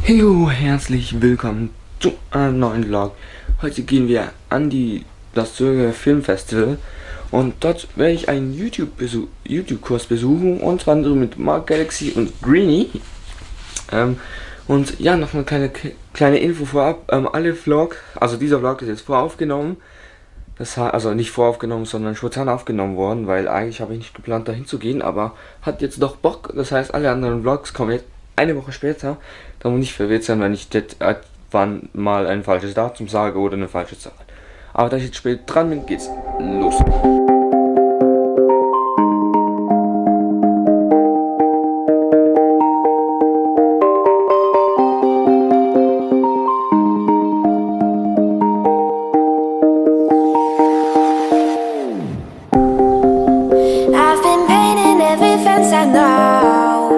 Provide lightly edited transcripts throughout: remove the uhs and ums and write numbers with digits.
Heyo, herzlich willkommen zu einem neuen Vlog. Heute gehen wir an das Zürcher Filmfestival und dort werde ich einen YouTube-Kurs besuchen, und zwar mit Mark Galaxy und Greenie. Und ja, noch eine kleine Info vorab. Dieser Vlog ist jetzt voraufgenommen. Das heißt, also nicht voraufgenommen, sondern spontan aufgenommen worden, weil eigentlich habe ich nicht geplant, dahin zu gehen, aber hat jetzt doch Bock. Das heißt, alle anderen Vlogs kommen jetzt eine Woche später. Da muss nicht verwirrt sein, wenn ich wann mal ein falsches Datum sage oder eine falsche Zahl. Aber da ich jetzt spät dran bin, geht's los. I've been painting every fence I know,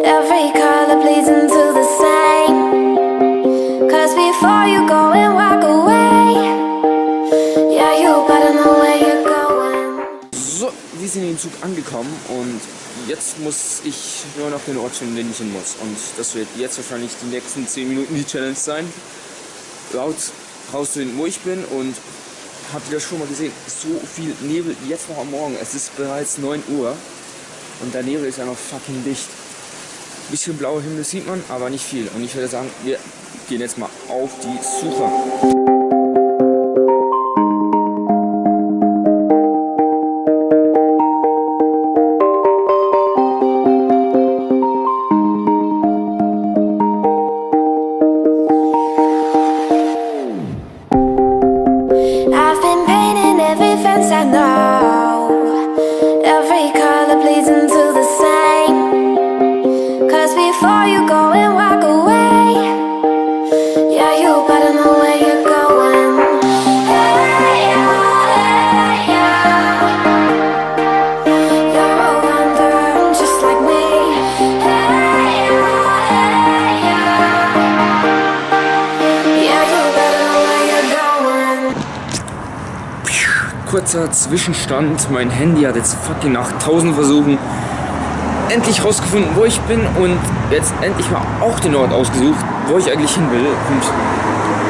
every color bleeds into the same. Cause before you go and walk away, yeah, you better know where you're going. So, wir sind im Zug angekommen und jetzt muss ich nur noch den Ort finden, den ich hin muss. Und das wird jetzt wahrscheinlich die nächsten 10 Minuten die Challenge sein, laut rauszufinden, wo ich bin. Und habt ihr das schon mal gesehen? So viel Nebel jetzt noch am Morgen. Es ist bereits 9 Uhr und der Nebel ist ja noch fucking dicht. Ein bisschen blauer Himmel sieht man, aber nicht viel. Und ich würde sagen, wir gehen jetzt mal auf die Suche. I've been painting every fence I know, every color bleeds into the same. Cause before you go and walk away, yeah, you better know where you're going. Hey, yeah, yeah. You're a wanderer just like me. Hey, yeah, yeah. Yeah, you better know where you're going. Kurzer Zwischenstand. Mein Handy hat jetzt fucking nach 1000 Versuchen endlich rausgefunden, wo ich bin, und jetzt endlich mal auch den Ort ausgesucht, wo ich eigentlich hin will. Und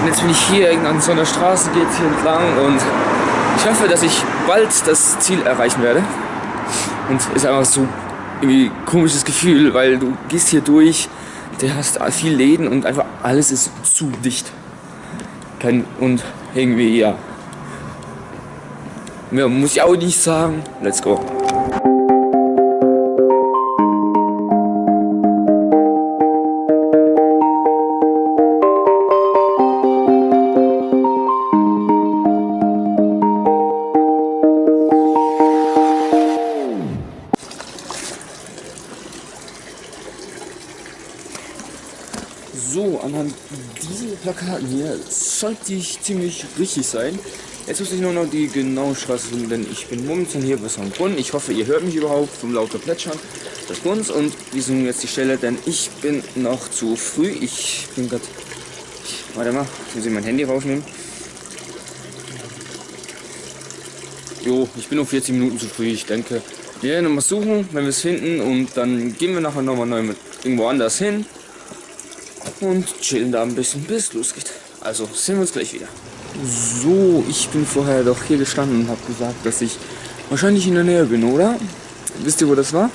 jetzt bin ich hier an so einer Straße, geht hier entlang, und ich hoffe, dass ich bald das Ziel erreichen werde. Und es ist einfach so irgendwie ein komisches Gefühl, weil du gehst hier durch, du hast viel Läden und einfach alles ist zu dicht. Und irgendwie, ja. Mehr muss ich auch nicht sagen. Let's go. So, anhand dieser Plakaten hier sollte ich ziemlich richtig sein. Jetzt muss ich nur noch die genaue Straße finden, denn ich bin momentan hier bis am Brunnen. Ich hoffe, ihr hört mich überhaupt vom lauter Plätschern des Brunnens, und wir suchen jetzt die Stelle, denn ich bin noch zu früh. Ich bin gerade... Warte mal, ich muss mein Handy rausnehmen. Jo, ich bin um 40 Minuten zu früh. Ich denke, wir werden noch mal suchen, wenn wir es finden, und dann gehen wir nachher nochmal neu irgendwo anders hin und chillen da ein bisschen, bis es losgeht. Also sehen wir uns gleich wieder. So, ich bin vorher doch hier gestanden und habe gesagt, dass ich wahrscheinlich in der Nähe bin, oder? Wisst ihr, wo das war?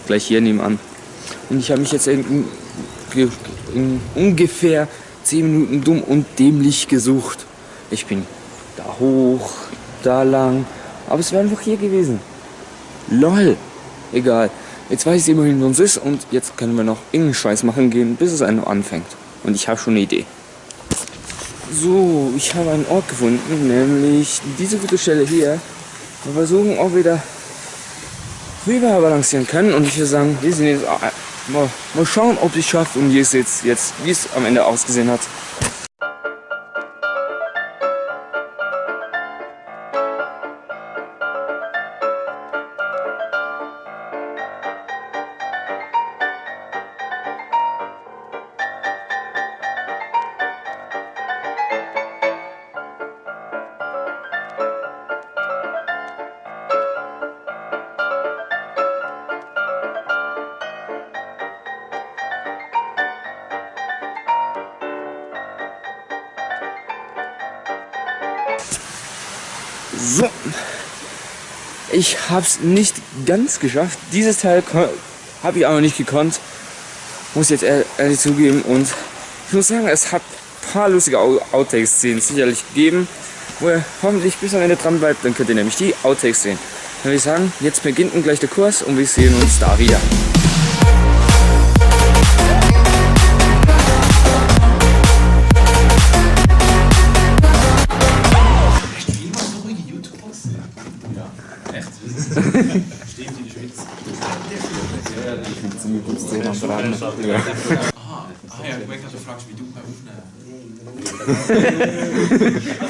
Gleich hier nebenan. Und ich habe mich jetzt in ungefähr 10 Minuten dumm und dämlich gesucht. Ich bin da hoch, da lang, aber es wäre einfach hier gewesen. LOL. Egal. Jetzt weiß ich immerhin, wo es ist, und jetzt können wir noch irgendeinen Scheiß machen gehen, bis es einem anfängt. Und ich habe schon eine Idee. So, ich habe einen Ort gefunden, nämlich diese gute Stelle hier. Wir versuchen, ob wir da rüber balancieren können, und ich würde sagen, wir sind jetzt mal schauen, ob es schafft, und wie es jetzt wie es am Ende ausgesehen hat. So. Ich hab's nicht ganz geschafft. Dieses Teil habe ich aber nicht gekonnt. Muss ich jetzt ehrlich zugeben. Und ich muss sagen, es hat ein paar lustige Outtakes-Szenen sicherlich gegeben, wo ihr hoffentlich bis am Ende dran bleibt. Dann könnt ihr nämlich die Outtakes sehen. Dann würde ich sagen, jetzt beginnt gleich der Kurs und wir sehen uns da wieder. Stimmt, in der Schweiz. Ja, ich möchte, dass du fragst, wie du aufnehmen.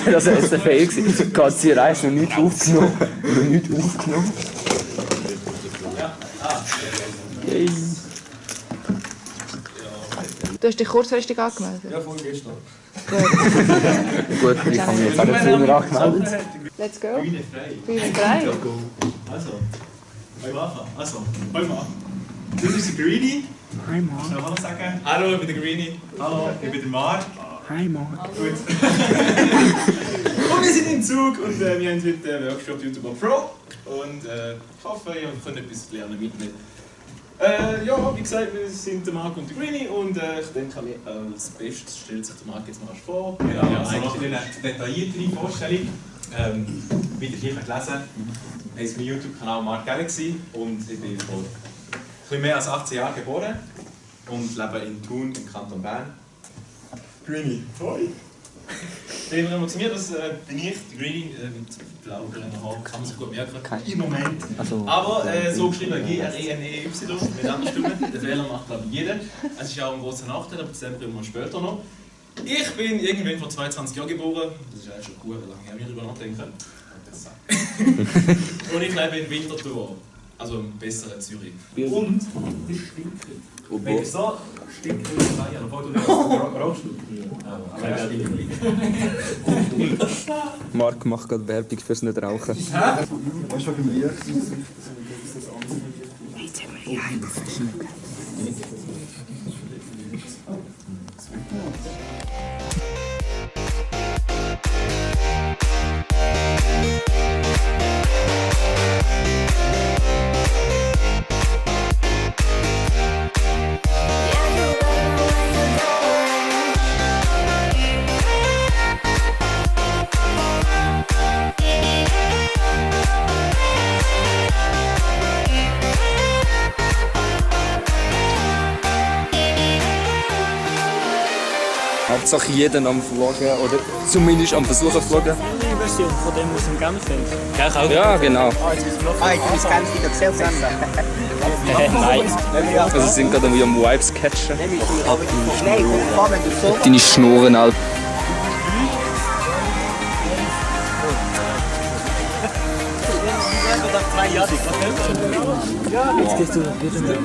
Das war jetzt der Fail. Gott sei Dank noch nicht aufgenommen. Yay. Du hast dich kurzfristig angemeldet? Ja, vorgestern. Gut, ich habe mich jetzt auch nicht früher angemeldet. Let's go. Bühne frei. Bühne frei. Also, wollen wir anfangen? Also, wollen wir an. Das ist der Greenie. Hi Mark. Soll ich Hallo sagen? Hallo, ich bin der Greenie. Hallo, ich bin der Mark. Hi Mark. Gut. Und wir sind im Zug und wir haben heute einen Workshop YouTuber Pro. Und ich hoffe, ihr könnt etwas lernen mitnehmen. Ja, wie gesagt, wir sind der Marc und der Greenie und ich denke, als Bestes stellt sich der Marc jetzt mal vor. Ja, also noch eine detailliertere Vorstellung. Wie ihr hier lesen könnt, ist mein YouTube-Kanal Mark Galaxy und ich bin vor ein bisschen mehr als 18 Jahren geboren und lebe in Thun im Kanton Bern. Greenie. Hoi. Den haben wir zu mir, das bin ich, der Greenie, mit blaugrünen Haaren, kann man sich gut merken. Im Moment. Also, Aber so geschrieben G-R-E-N-E-Y mit anderen Stimmen. Der Fehler macht, glaube ich, jeder. Es ist auch ein großer Nachteil, aber das reden wir später noch. Ich bin irgendwann vor 22 Jahren geboren. Das ist eigentlich schon gut, wie lange ich habe darüber nachdenken. Und ich lebe in Winterthur. Also im besseren Zürich. Und das stinkt. Wenn ich so stinkt, würde ich sagen, bevor du nicht rauchst. Aber ja, Marc macht gerade Werbung fürs Nichtrauchen. Weißt du, wegen mir? Hauptsache jeden am Vloggen oder zumindest am Versuchen zu vloggen. Die Version von dem, was im Genf sind. Ja, genau. Nein. Also sie sind gerade am Vibes catchen. Deine Schnurren, Alter. Jetzt gehst du wieder.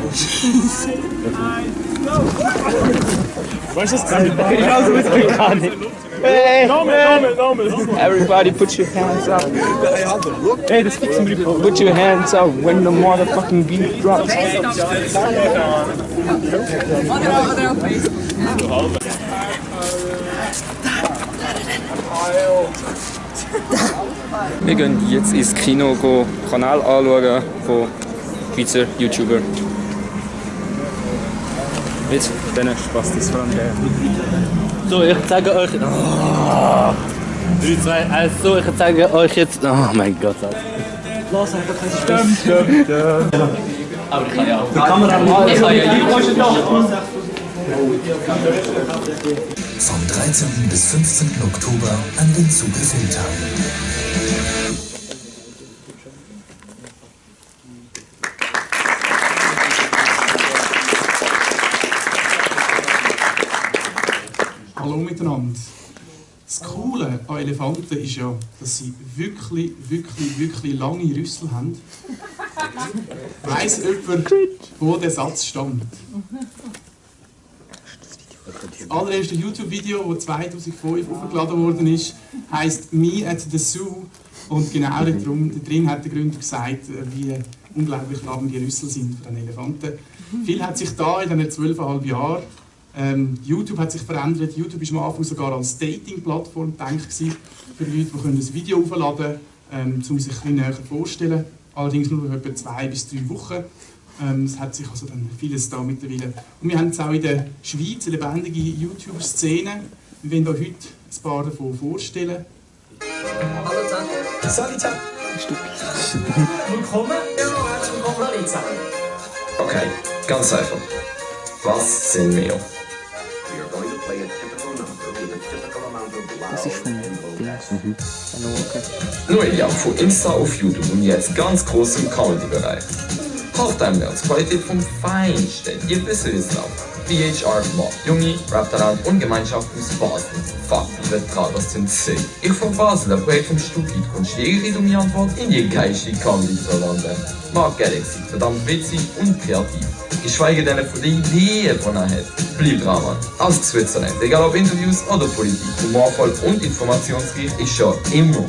Weißt du das gerade? Ich weiß es gar nicht. Everybody put your hands up. Hey, das fixen wir. Put your hands up when the motherfucking beat drops. Wir gehen jetzt ins Kino, go Kanal anschauen von Schweizer YouTuber. Mit diesen Spastis vor allem. So, ich zeige euch. 3, 2, 1, so, ich zeige euch jetzt. Oh mein Gott, Alter. Los, einfach stimmt. aber ich kann ja. Die Kamera mal. Ich kann ja Vom 13. bis 15. Oktober an den Zuge Filmtagen. Hallo miteinander. Das Coole an Elefanten ist ja, dass sie wirklich lange Rüssel haben. Weiss jemand, wo der Satz stammt? Das allererste YouTube-Video, das 2005 aufgeladen worden ist, heisst «Me at the Zoo». Und genau darin hat der Gründer gesagt, wie unglaublich lang die Rüssel sind für einen Elefanten. Viel hat sich da in diesen 12,5 Jahren. YouTube hat sich verändert. YouTube war am Anfang sogar als Dating-Plattform gedacht für Leute, die ein Video aufladen um sich ein bisschen näher vorzustellen. Allerdings nur etwa 2 bis 3 Wochen. Es hat sich also dann vieles da mittlerweile. Und wir haben jetzt auch in der Schweiz eine lebendige YouTube-Szene. Wir werden euch heute ein paar davon vorstellen. Hallo zusammen. Salut zusammen. Willkommen. Ja, herzlich willkommen alle zusammen. Okay, ganz einfach. Was sind wir? Das ist von Dings. Noelia von Insta auf YouTube und jetzt ganz groß im Comedy-Bereich. Halftime-Nerds, vom Feinsten. Ihr wisst es noch. VHR Mob, Junge, Rap-Talent und Gemeinschaft aus Basel. Fuck, wie wird gerade das denn sehen? Ich von Basel, ein Projekt vom Stupid, und stehe um die Antwort in die geistige Comedy zu landen. Mark Galaxy, verdammt witzig und kreativ. Geschweige denn von den Ideen, die er hat. Blieb dran, Mann. Aus Switzerland, egal ob Interviews oder Politik, humorvoll und informationsreich, ist schon immer.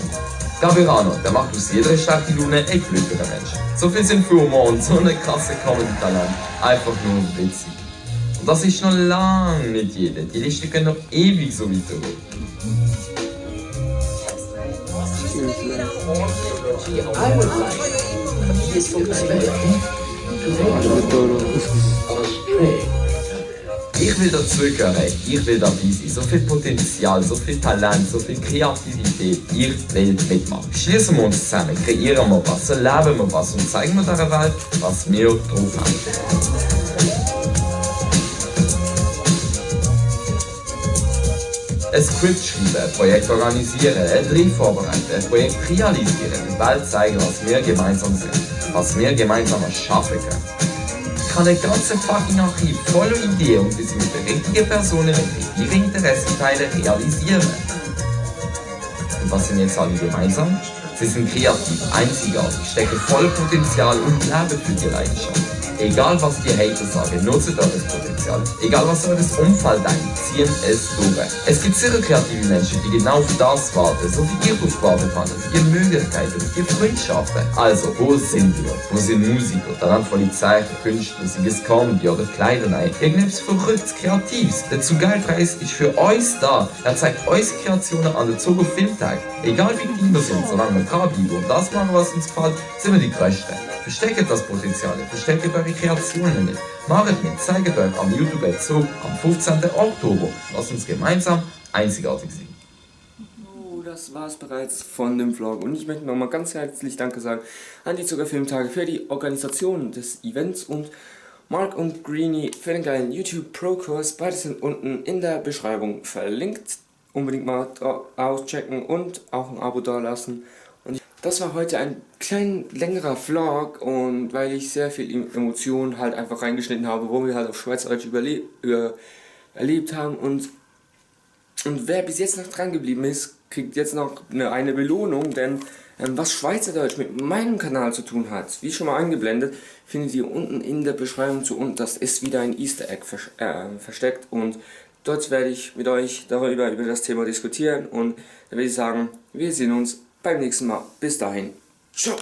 Gavirano, der macht aus jeder schlechten Laune ein glücklicher Mensch. So viel sind für Humor und so eine krasse Comedy-Talent. Einfach nur witzig. Und das ist noch lange nicht jeder. Die Liste geht noch ewig so weiter hoch. Ich will dazugehören, ich will dabei sein. So viel Potenzial, so viel Talent, so viel Kreativität. Ich will mitmachen. Schließen wir uns zusammen, kreieren wir was, erleben wir was und zeigen wir der Welt, was wir drauf haben. Ein Skript schreiben, ein Projekt organisieren, ein Dreh vorbereiten, ein Projekt realisieren, der Welt zeigen, was wir gemeinsam sind, was wir gemeinsam erschaffen können. Ich habe ein ganzes fucking Archiv voller Ideen und sie mit den richtigen Personen mit richtigen Interessen teilen, realisieren. Und was sind jetzt alle gemeinsam? Sie sind kreativ, einzigartig, stecken voll Potenzial und leben für die Leidenschaft. Egal was die Hater sagen, nutzt eures Potenzial. Egal was eures Umfeld denkt, ziehen es durch. Es gibt sicher kreative Menschen, die genau auf das warten, so wie ihr darauf gewartet habt, auf ihre Möglichkeiten, auf ihre Freundschaften. Also, wo sind wir? Wo sind Musiker, talentvolle Zeichen, Künstler, sei es Comedy oder Kleiderei? Irgendetwas Verrücktes, Kreatives. Der Zugeilpreis ist für uns da. Er zeigt unsere Kreationen an der Zugo Filmtag. Egal wie klein wir sind, solange wir dranbleiben und das machen, was uns gefällt, sind wir die Größten. Versteckt das Potenzial, versteckt eure Kreationen nicht. Macht mit, zeigt euch am YouTube-Zug am 15. Oktober. Lasst uns gemeinsam einzigartig sein. Oh, das war's bereits von dem Vlog und ich möchte nochmal ganz herzlich Danke sagen an die Zuckerfilmtage für die Organisation des Events und Mark und Greenie für den geilen YouTube Pro-Kurs. Beide sind unten in der Beschreibung verlinkt. Unbedingt mal auschecken und auch ein Abo dalassen. Und das war heute ein klein längerer Vlog und weil ich sehr viel Emotionen halt einfach reingeschnitten habe, wo wir halt auf Schweizerdeutsch erlebt haben und wer bis jetzt noch dran geblieben ist, kriegt jetzt noch eine Belohnung, denn was Schweizerdeutsch mit meinem Kanal zu tun hat, wie schon mal eingeblendet, findet ihr unten in der Beschreibung zu unten, das ist wieder ein Easter Egg versteckt und dort werde ich mit euch über das Thema diskutieren und dann würde ich sagen, wir sehen uns beim nächsten Mal. Bis dahin. Ciao.